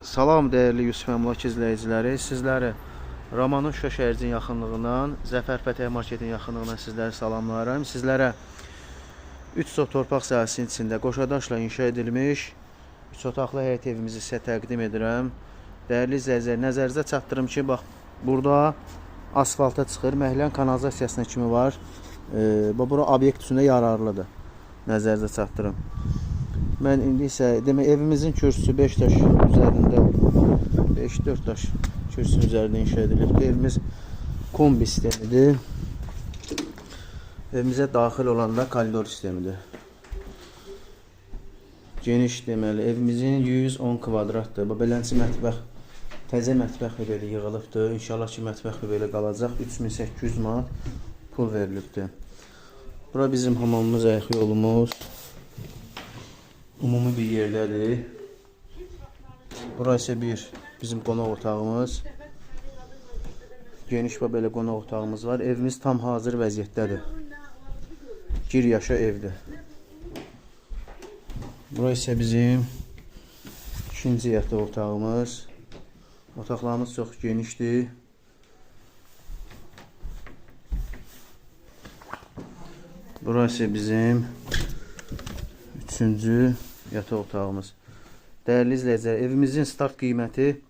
Salam dəyərli Yusif Əmlak izləyiciləri, sizləri Romanın Şuşa şəhərcinin yaxınlığından, Zəfər Pətəh marketin yaxınlığından sizləri salamlayıram. Sizlərə 3 sot torpaq sahəsinin içində qoşadaşla inşa edilmiş 3 otaqlı həyət evimizi sizə təqdim edirəm. Dəyərli izləyicilər, nəzərinizə çatdırım ki, bax burada asfalta çıxır, məhəllənin kanalizasiyasına kimi var. Bura obyekt üçün də yararlıdır. Nəzərinizə çatdırım. Mən indi isə demək evimizin kürsüsü 5 daş üzərində 5-4 daş kürsünün üzərində inşa edilibdir. Evimiz kombi sistemidir. Evimizə daxil olanda koridor sistemidir. Geniş deməli evimizin 110 kvadratdır. Bu beləncə mətbəx təzə mətbəx mebeli yığılıbdır. İnşallah ki mətbəx mebeli qalacaq. 3800 manat pul verilibdir. Bura bizim hamamımız, ayaq yolumuz. Ümumi bir yerdədir. Bura isə bir bizim qonaq otağımız. Geniş və belə qonaq otağımız var. Evimiz tam hazır vəziyyətdədir. Gir yaşa evdir. Bura isə bizim ikinci yataq otağımız. Otaqlarımız çox genişdir. Bura isə bizim üçüncü yataq otağımız. Dəyərli izləyicilər, evimizin start qiyməti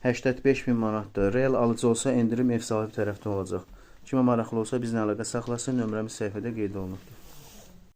85 min manatdır. Real alıcı olsa endirim ev sahibi tərəfdən olacaq. Kimə maraqlı olsa bizlə əlaqə saxlasın. Nömrəmiz səhifədə qeyd olunubdur.